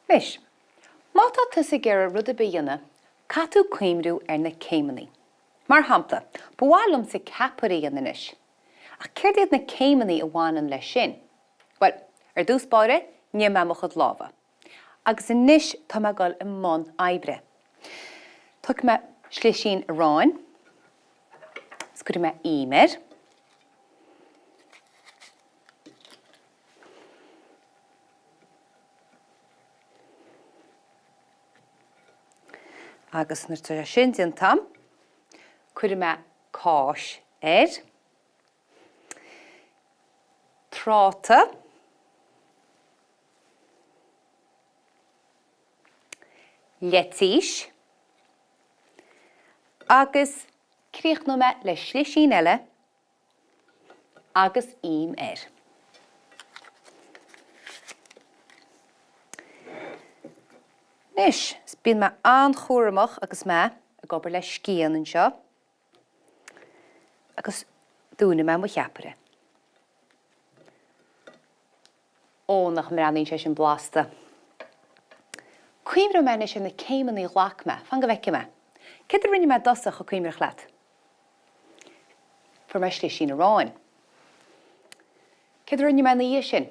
Anois, má tá tusa ag iarraidh rud ar bith a dhéanamh, caithfidh tú cuimhniú ar na céimeanna. Mar shampla, ba mhaith liomsa ceapaire a dhéanamh anois. Ach céard iad na céimeanna a bhaineann leis sin? Bhuel, ar dtús báire, nigh mé mo chuid lámha. Agus anois tá mé ag dul i mbun oibre. Tógfaidh mé slisín aráin is cuirfidh mé im air. Agus nuair atá sé sin déanta agam, cuirfidh mé cáis air, tráta, leitís agus críochnóidh mé le slisín eile agus im air. Anois, bíonn mé an-chúramach agus mé ag obair le scian anseo agus dúnfaidh mé mo cheapaire. Ó, nach mbreathnaíonn sé sin blasta. Cuimhneoidh mé anois ar na céimeanna a ghlac mé. Fan go bhfeicfidh mé. Céard a rinne mé i dtosach, an cuimhneach leat? Fuair mé slisín aráin. Céard a rinne mé ina dhiaidh sin?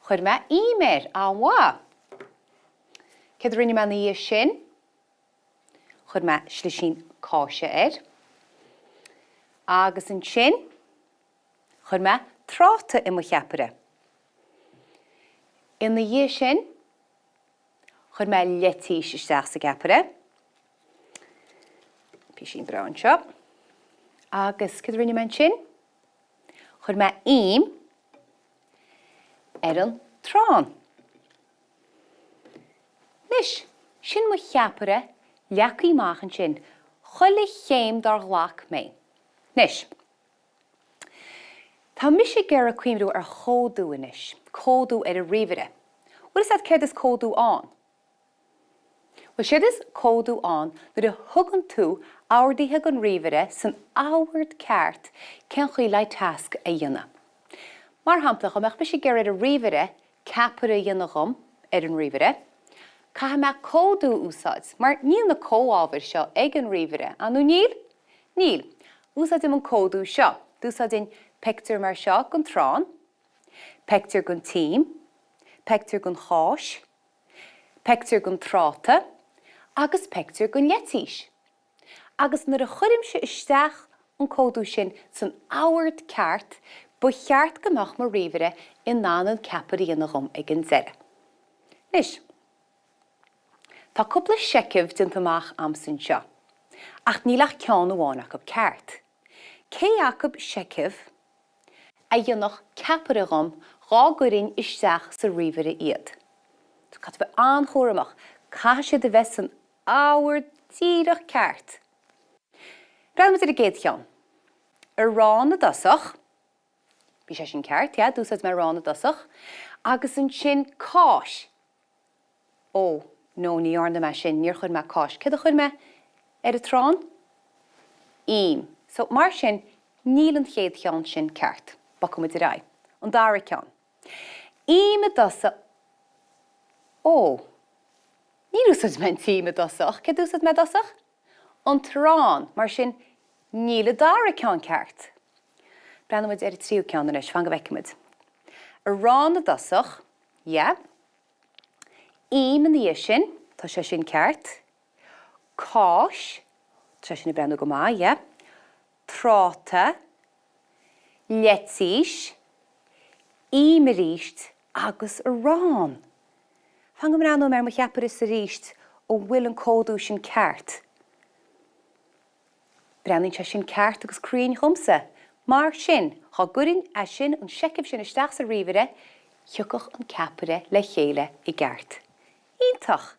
Chuir mé im air. An-mhaith! Céard a rinne mé ina dhiaidh sin? Chuir mé slisín cáise air. Agus ansin, chuir mé tráta i mo cheapaire. Ina dhiaidh sin, Chuir mé leitís isteach sa gceapaire. Písín breá anseo. Agus céard a rinne mé ansin? Chuir mé im ar an t-arán. Anois, sin mo cheapaire leagtha amach ansin, chuile chéim dár ghlac mé. Anois. Tá mise ag iarraidh cuimhniú ar chódú anois, códú ar an ríomhaire. Bhfuil fhios agat céard is códú ann? Bhuel, séard is códú ann nuair a thugann tú orduithe don ríomhaire san ord ceart cén chaoi le tasc a dhéanamh. Mar shampla, dá mbeadh mise ag iarraidh ar an ríomhaire ceapaire a dhéanamh dhom ar an ríomhaire, caithfidh mé códú a úsáid, mar níl na comhábhair seo ag an ríomhaire, an nó níl? Níl. Úsáidim an códú seo. D'úsáidfinn pictiúr mar seo don t-arán, pictiúr don t-im, pictiúr don cháis, pictiúr don tráta agus pictiúr don leitís. Agus nuair a chuirimse isteach an códú sin san ord ceart, ba cheart go mbeadh mo ríomhaire in ann an ceapaire a dhéanamh dhom ag an deireadh. Anois. Tá cúpla seicheamh déanta amach a'msa anseo, ach níl ach ceann amháin acu ceart. Cé acu seicheamh a dhéanfadh ceapaire dhom dhá gcuirfinn isteach sa ríomhaire iad? Caithfidh tú bheith an-chúramach, caithfidh siad a bheith san ord díreach ceart. Breathnaíonn muid ar an gcéad cheann. Arán i dtosach. Bhí sé sin ceart, yeah, d'úsáid mé arán i dtosach. Agus ansin cáis. Ó, no, ní dhearna mé sin, níor chuir mé cáis. Céard a chuir mé ar an t-arán? Im. So, mar sin, níl an chéad cheann sin ceart. Bogfaidh muid ar aghaidh. An dara ceann. Im i dtosach. Ó, níor úsáid mé an t-im i dtosach. Céard a d'úsáid mé i dtosach? An t-arán. Mar sin, níl an dara ceann ceart. Breathnóidh muid ar an tríú ceann anois, fan go bhfeicfidh muid. Arán i dtosach, yeah. Im ina dhiaidh sin, tá sé sin ceart. Cáis, tá sé sin ag breathnú go maith, yeah. Tráta, leitís, im arís agus arán. Fan go mbreathnóidh mé ar mo cheapaire arís an bhfuil an códú sin ceart. Breathnaíonn sé sin ceart agus cruinn dhomsa. Mar sin, dhá gcuirfinn é sin, an seicheamh sin isteach sa ríomhaire, thiocfadh an ceapaire le chéile i gceart. Iontach!